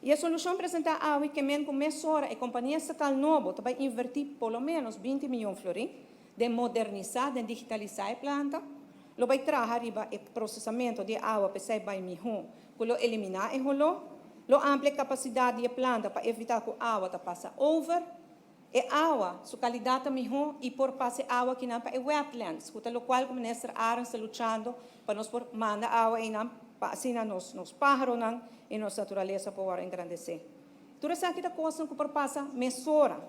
I e solushon presentá awe ke men ku mesora e kompania estatal nobo ta bai invertí por lo ménos 20 mion florin den modernisá, den digitalisá e planta, lo bai traha riba e prosesamentu di awa pa esei bai mihó, ku lo eliminá e holó, lo amplia e kapasidat di e planta pa evitá ku awa ta pasa over, e awa su kalidat ta mihó i por pasa e awa akinan pa e wetlands, ku ta lokual ku Minister Arends ta luchando pa nos por manda awa einan pa asina nos nos páharonan i nos naturalesa por wòrdu engrandesé. Tur esaki ta kosnan ku por pasa mesora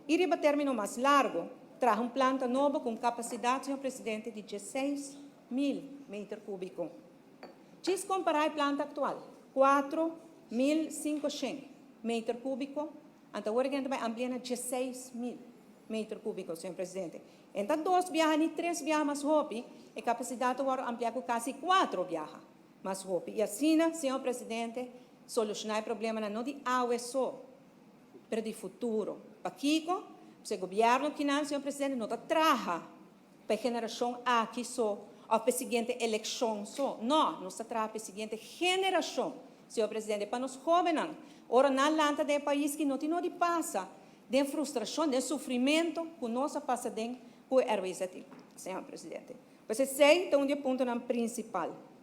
i riba término mas largu, traha un planta nobo ku un kapasidat, señor Presidente, di 16.000 meter kúbiko. Djis kompará e planta aktual, 4500 meter kúbiko, anto awor e ta bai amplia na 16.000 meter kúbiko, señor Presidente. E n' ta dos biaha ni tres biaha mas hopi, e kapasidat ta wòrdu ampliá ku kasi kuater biaha mas hopi. I asina, señor Presidente, solushoná e problemanan no di awe so, pero di futuro. Pakiko, e gobièrnu akinan, señor Presidente, no ta traha pa e generashon aki so, òf pa e siguiente elekshon so. No, nos ta traha pa e siguiente generashon, señor Presidente, pa nos hóbennan. Ora nan lanta den pais ku no tin di pasa, den frustrashon, den sufrimentu, ku nos a pasa den ku RWZI, señor Presidente. Pues esei ta un di e puntonan prinsipal.